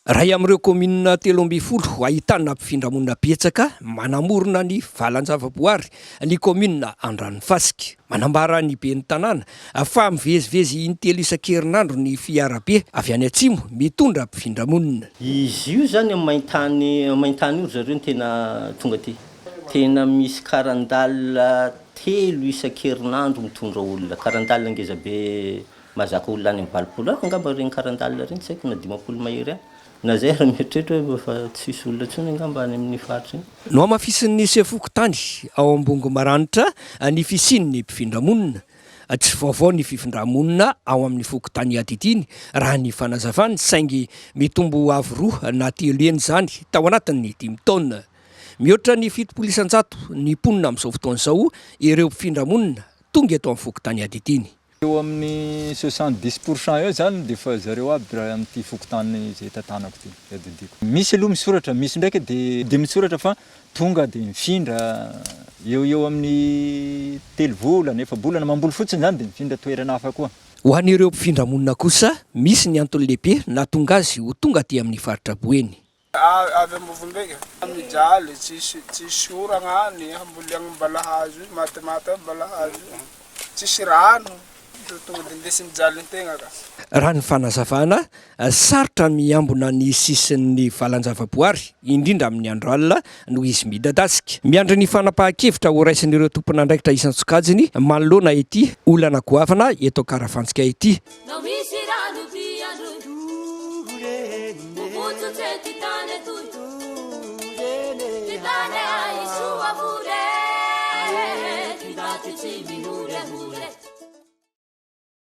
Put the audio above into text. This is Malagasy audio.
Iray amin'ireo kaominina 13 ahitana mpifindramonina betsaka manamorona ny valan-javaboary ny kaominina Andranofasika. Manambara ny ben'ny tanàna fa mivezivezy intelo isan-kerinandro ny fiarabe avy any atsimo mitondra mpifindramonina. Izy io zany amin'ny maintany maintany io ry zareo no tena tonga aty. Tena misy karandal telo isan-kerinandro mitondra olona. Karandal ngeza be Mahazaka olona any amin'ny 80 any angamba ireny karandal ireny, tsy haiko na 50 mahery any. Na izay ary mieritreritra hoe efa tsisy olona intsony angamba any amin'ny faritra iny. Nohamafisin'ny sefo fokontany ao Ambongomaranitra ny fisian'ny mpifindra monina. Tsy vaovao ny fifindra-monina ao amin'ny fokontany iadidiany raha ny fanazavany saingy mitombo avo roa na telo heny izany tao anatin'ny dimy taona. Mihoatra ny 70% ny mponina amin'izao fotoana izao ireo mpifindra monina tonga eto amin'ny fokontany iadidiany. Eo amin'ny 70% eo zany dia efa zareo aby raha amin'ity fokontany izay tantanako ity, iadidiako. Misy aloha misoratra, misy ndraiky dia dia misoratra fa tonga dia mifindra eo eo amin'ny telo volana, efa-bolana, mamboly fotsiny zany dia mifindra toerana hafa koa. Ho an'ireo mpifindra monina kosa, misy ny antony lehibe nahatonga azy ho tonga aty amin'ny faritra Boeny. Avy Ambovombe ka. Mijaly, tsisy tsisy oragna any, hamboliagna balahazo io, matimaty aby balahazo io, tsisy rano, de tonga de ndesy mijaly antegna ka. Raha ny fanazavana, sarotra miambina ny sisin'ny valan-javaboary, indrindra amin'ny andro alina noho izy midadasika. Miandry ny fanapahan-kevitra horaisin'ireo tompon'andraikitra isan-tsokajiny manoloana ity olana goavana eto Ankarafantsika ity.